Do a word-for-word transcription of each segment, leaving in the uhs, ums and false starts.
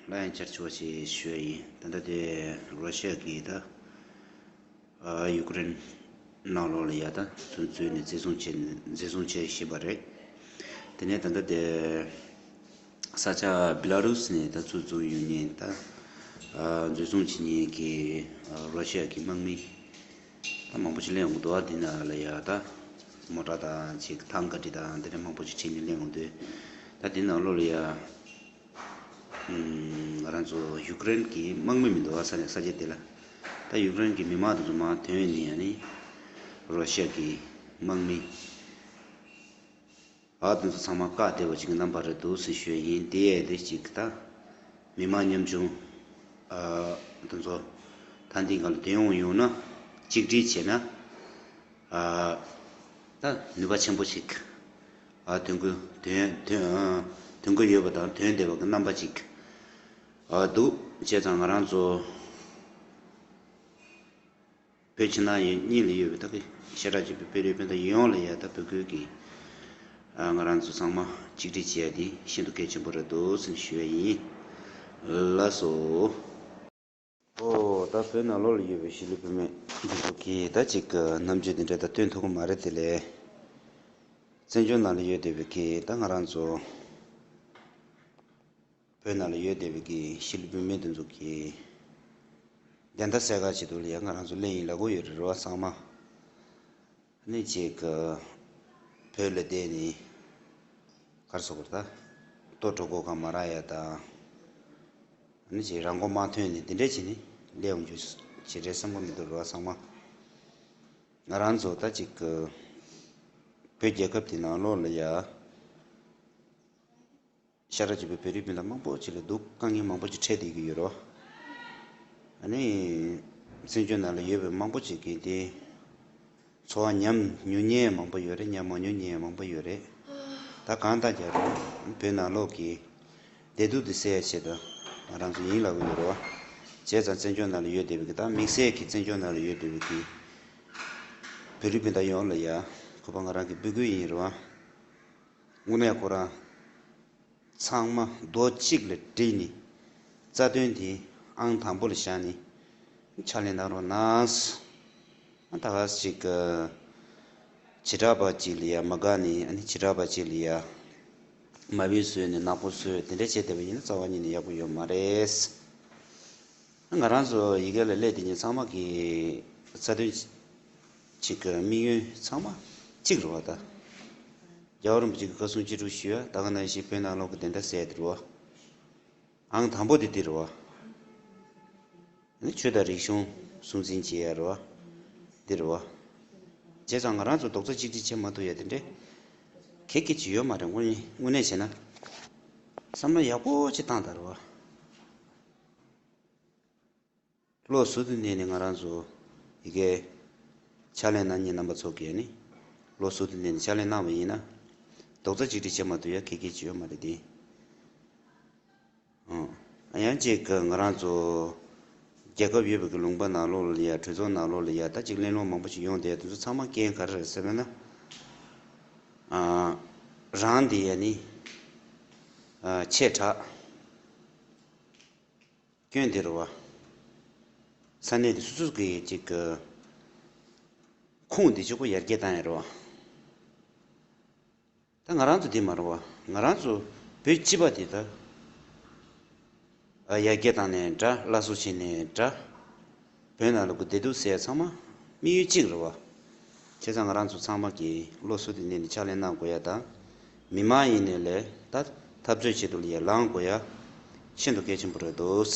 ལ་ཡང་བསྐྱར་ཞུ་བ་ཞིག་ཞུ་ཡ་ཡིན། ད་ལྟ་དེ་རོ་ཤི་ཡ་གིས་ད་ཨ་ཡུཀ་རེན་ནང་ལོགས་ལ་ཡ་ད་ཚུར་འཛུལ་ནས་འཛིན་བཟུང་བྱས་ནས་འཛིན་བཟུང་བྱས་བཞིན་པ་རེད། དེ་ནས་ད་ལྟ་དེ་ས་ཆ་བི་ལ་རུ་སི་ནས་ད་ཚུར་འཛུལ་ཡོང་མཁན་ད་ཨ་འཛིན་བཟུང་བྱེད་མཁན་གྱི་ཨ་རོ་ཤི་ཡ་གི་དམག་མི་ད་མང་པོ་ཞིག་སླེབས་ཡོང་གི་འདུག་ཨ་དེ་ནང་ལ་ཡ་ད་མོ་ཊ་དང་ཅིག་ཐང་ག་ཊི་དང་དེ་འདྲ་མང་པོ་ཞིག་ཁྲིད་ནས་སླེབས་ཡོང་དུས། ད་དེ་ནང་ལོགས་ལ་ཡ། ང་རང་ཚོ་ཡུཀ་རེན་གྱི་དམག་མི་མི་འདུག་བ། ས་ནས་ས་ཆ་དེ་ལ་ད་ཡུཀ་རེན་གྱི་མི་མང་དེ་ཚོ་མར་ཐོན་ནས་ཡ་ནི་རོ་ཤི་ཡ་གི་དམག་མི་ཨ་དེ་ཚོ་ཚང་མ་བཀག་བསྡད་པ་ཅིག་གི་རྣམ་པ་རེད་འདུག་ཟེར་ཞུ་ཡ་ཡིན། དེ་ཡས་དེ་ཅིག་ད་མི་མང་ཉམ་ཆུང་ཨ་དེ་ཚོ་ད་འདི་སྒང་ལ་དོན་ཡོང་ཡོང་ན་གཅིག་སྒྲིལ་བྱས་ན། ཨ་ད་ནུས་པ་ཆེན་པོ་ཞིག་ཨ་ཐོན་གི་ཐོན་ཐོན་ཨ་ཐོན་གི་ཡོད་པ་དང་ཐོན་བསྡད་པ་གི་རྣམ་པ་ཅིག་ཨ་འདུག་བྱས་ཙང་ང་རང་ཚོ་བོད་ཕྱི་ནང་གཉིས་ལ་ཡོད་པའི་ད་གི་ཤེས་རབ་ཅིག་པའི་བོད་རིགས་སྤུན་ཟླ་ཡོངས་ལ་ཡ་ད་བོད་ཁུལ་གྱི་ཨ་ང་རང་ཚོ་ཚང་མ་གཅིག་སྒྲིལ་བྱེད་ཡ་དེ་ཤིན་ཏུ་གལ་ཆེན་པོ་རེད་འདུག་ཟེར་ཞུ་ཡ་ཡིན། ལགས་སོ། ཨོ་ད་བོད་ནང་ལོགས་ལ་ཡོད་པའི་གཞིས་ལུས་བུད་མེད་འདི་ཚོ་གིས་ད་ཅིག་གི་རྣམ་དཔྱོད་འདི་འདྲ་ད་སྟོན་ཐུབ་ཀྱི་མ་རེད་དེ་ལས། བཙན་བྱོལ་ནང་ལ་ཡོད་བསྡད་པའི་གི་ད་ང་རང་ཚོ་བོད་ནང་ལ་ཡོད་བསྡད་པའི་གི་གཞིས་ལུས་བུད་མེད་འདི་ཚོ་གིས་བདེན་མཐའ་གསལ་ཁ་བྱེད་དུས་ལ་ཡ་ང་རང་ཚོ་སླེབས་ཡིན་ལབ་ཀྱི་ཡོད་རེད་རེད་བ་ཚང་མ། ནི་ཅིག་བོད་ལ་བསྡད་ནི་གར་སོགས་པར་ད་ལྟོ་གྲོད་ཁོག་གང་མ་རག་ཡ་དང་། ནི་ཅིག་རང་མགོ་མ་ཐོན་ནི་འདི་འདྲས་བྱས་ནི་སླེབས་ཡོང་རྒྱུ་ཅི་རེད་བསམ་གི་མི་འདུག་རེད་བ་ཚང་མ། ང་རང་ཚོ་ད་ཅིག་བོད་རྒྱལ་ཁབ་དེ་ནང་ལོགས་ལ་ཡ། ཤ་ཁྲག་གཅིག་པའི་བོད་རིགས་སྤུན་ཟླ་མང་པོ་ཅིག་ལ་སྡུག་དཀའ་ངལ་མང་པོ་ཅིག་འཕྲད་བསྡད་ཀྱི་ཡོད་རེད། ཨ་ནི། བཙན་བྱོལ་ནང་ལ་ཡོད་པའི་མང་པོ་ཅིག་གིས་དེ། འཚོ་བ་ཉམས་མྱོང་མཁན་མང་པོ་ཡོད་རེད། ཉམས་མ་མྱོང་མཁན་མང་པོ་ཡོད་རེད། ད་གང་ལྟར་ཀྱང་བོད་ནང་ལོགས་ཀྱི་བདེ་སྡུག་དེ་སེལ་ཡ་ཆེད་དུ་ང་རང་ཚོ་ཡིན་ལབ་ཀྱི་ཡོད་རེད་བ། བྱས་ཙང་བཙན་བྱོལ་ནང་ལ་ཡོད་བསྡད་པའི་གི་ད་དམིགས་བསལ་གྱི་བཙན་བྱོལ་ནང་ལ་ཡོད་བསྡད་པའི་གི་བོད་རིགས་སྤུན་ཟླ་ཡོངས་ལ་ཡ་གུས་པ་ང་རང་གི་འབོད་སྐུལ་ཡིན་རེད་བ། དངོས་གནས་ཁོ་རང་ཚང་མ་རྡོག་གཅིག་ལ་སྒྲིལ་ནས་རྩ་དོན་དེ་ཨང་དང་པོ་ལ་བཞག་ནས་ཕྱག་ལས་གནང་རོགས་གནང་། ད་ག་ཞིག་བྱེ་བྲག་པ་གཅིག་ལ་ཡ་མ་དགའ་ནས་ཨ་ནི་བྱེ་བྲག་པ་གཅིག་ལ་ཡ་མ་བུ་བཟོས་ནས་ནག་པོ་བཟོས་དེ་འདྲ་བྱས་བསྡད་པ་ཡིན་ན་རྩ་བ་ཉིད་ནས་ཡག་པོ་ཡོད་མ་རེད། ང་རང་ཚོ་ཡི་གེ་ལ་སླེབས་དེ་ཉིད་ཚང་མ་གི་རྩ་དོན་གཅིག་གི་དམིགས་ཡུལ་ཚང་མ་གཅིག་རེད་བ་ད། རྒྱལ་བ་རིན་པོ་ཆེ་གི་བཀའ་གསུང་ཅི་སྒྲུབ་ཞུ་ཡ་ད་ག་ནང་བཞིན་བོད་ནང་ལོགས་ཀྱི་བདེན་མཐའ་གསལ་དེ་རེད་བ། ཨང་དང་པོ་དེ་འདི་རེད་བ། ནི་ཆོས་དང་རིག་གཞུང་སྲུང་འཛིན་བྱེད་ཡ་རེད་བ། འདི་རེད་བ། བྱས་ཙང་ང་རང་ཚོ་རྡོག་རྩ་གཅིག་སྒྲིལ་བྱེད་མ་ཐུབ་ཡ་དེ་འདྲས་གེ་གེ་ཅིག་ཡོད་མ་རེད། དངོས་གནས་དངོས་གནས་བྱས་ན་བསམ་བློ་ཡག་པོ་ཅིག་བཏང་དང་རེད་བ། བློ་གཟུ་དུ་གནས་ནས་ང་རང་ཚོ་ཡི་གེ་ཕྱག་ལས་གནང་མཁན་རྣམ་པ་ཚོ་གིས་ནི་བློ་གཟུ་དུ་གནས་ནས་ཕྱག་ལས་གནང་བ་ཡིན་ན་རྡོག་རྩ་གཅིག་སྒྲིལ་བྱེད་མ་ཐུབ་ཡ་གེ་གེ་ཅིག་ཡོད་མ་རེད་དེ། ཨང་། ཡང་གཅིག་གི་ང་རང་ཚོ་རྒྱལ་ཁབ་ཡོད་པའི་གི་ལུང་པ་ནང་ལོགས་ལ་ཡ་གྲོས་ཚོགས་ནང་ལོགས་ལ་ཡ་ད་ཅིག་གླེང་སློང་མང་པོ་ཞིག་ཡོང་དེ་དེ་ཚོ་ཚང་མ་རྐྱེན་ག་རེ་རེད་ཟེར་བས་ན། ཨ། རང་དེ་ཡ་ནི། ཨ། ཆེ་དྲགས། སྐྱོན་དེ་རེད་བ། ས་གནས་དེ་སོ་སོ་གི་ཅིག་གི་ཁུངས་དེ་གཅིག་པོ་ཡར་རྒྱས་བཏང་ཡ་རེད་བ། ད་ང་རང་ཚོ་དེ་མ་རེད་བ། ང་རང་ཚོ་བོད་སྤྱི་པ་དེ་ད་ཨ་ཡར་རྒྱས་བཏང་ནས་འདྲ། སླར་གསོ་བྱས་ནས་འདྲ། བོད་ནང་ལ་གི་བདེ་སྡུག་ཟེར་ཡ་ཚང་མ་དམིགས་ཡུལ་གཅིག་རེད་བ། བྱས་ཙང་ང་རང་ཚོ་ཚང་མ་གིས་བློ་གཟུ་དུ་གནས་ནས་ཕྱག་ལས་གནང་དགོས་ཡ་དང་། མི་མང་ཡིན་ནའི་ལས་ད་འཐབ་རྩོད་བྱེད་དུ་ལ་ཡ་ལངས་དགོས་ཡ་ཤིན་ཏུ་གལ་ཆེན་པོ་རེད་འདུག།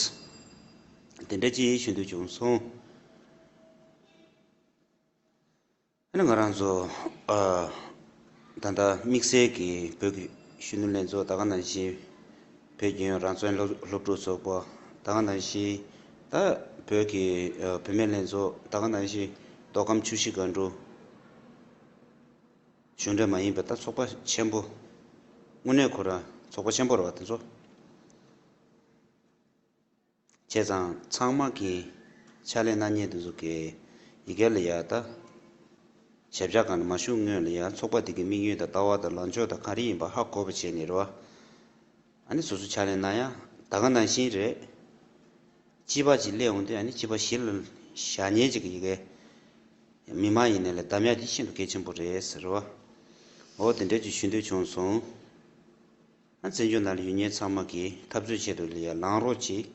དེ་འདྲ་ཅིག་ཞུ་འདོད་བྱུང་སོང་། ཨ་ནི་ང་རང་ཚོ་ཨ་ད་ལྟ་དམིགས་བསལ་གྱི་བོད་ཀྱི་གཞོན་ནུ་ལྷན་ཚོགས་ད་ག་ནང་བཞིན་བོད་རྒྱལ་ཡོངས་རང་བཙན་སློབ་སློབ་ཕྲུག་ཚོགས་པ་ད་ག་ནང་བཞིན་ད་བོད་ཀྱི་ཨ་བུད་མེད་ལྷན་ཚོགས་ད་ག་ནང་བཞིན་མདོ་ཁམས་ཆུ་བཞི་སྒང་དྲུག་གཞུང་འབྲེལ་མ་ཡིན་པའི་ད་ཚོགས་པ་ཆེན་པོ། དངོས་གནས་ཁོ་རང་ཚོགས་པ་ཆེན་པོ་རེད་བ་དེ་ཚོ། བྱས་ཙང་ཚང་མ་གིས་ཕྱག་ལས་གནང་མཁན་དེ་ཚོ་གིས་ཡི་གེ་ལ་ཡ་ད་ཞབས་བཀྱག་སྒང་ནས་མ་ཞུགས་སྔོན་ལ་ཡ་ཚོགས་པ་དེ་གི་དམིགས་ཡུལ་དང་ལྟ་བ་དང་ལངས་ཕྱོགས་དང་ག་རེ་ཡིན་པ་ཧ་གོ་བ་བྱས་ནས་རེད་བ། ཨ་ནི་སོ་སོ་ཕྱག་ལས་གནང་ཡ་ ད་ག་ནང་བཞིན་རེད། སྤྱི་པ་ཅིག་སླེབས་འོང་དུས་ཨ་ནི་སྤྱི་པ་གཞི་ལ་བཞག་མཁན་ཅིག་གི་ཡི་གེ་མི་མང་ཡིན་ནའི་ལ་གདམ་ཡག་དེ་ཤིན་ཏུ་གལ་ཆེན་པོ་རེད་ཟེར་བ། འོ་དེ་འདྲ་ཅིག་ཞུ་འདོད་བྱུང་སོང་། ཨ་བཙན་བྱོལ་ནང་ལ་ཡོད་མཁན་ཚང་མ་གིས་འཐབ་རྩོད་ཆེད་དུ་ལ་ཡ་ལངས་རོགས་གྱིས།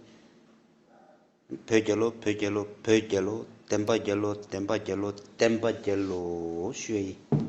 བོད་རྒྱལ་ལོ། བོད་རྒྱལ་ལོ། བོད་རྒྱལ་ལོ། བསྟན་པ་རྒྱལ་ལོ། བསྟན་པ་རྒྱལ་ལོ། བསྟན་པ་རྒྱལ་ལོ་ཞུ་ཡ་ཡིན།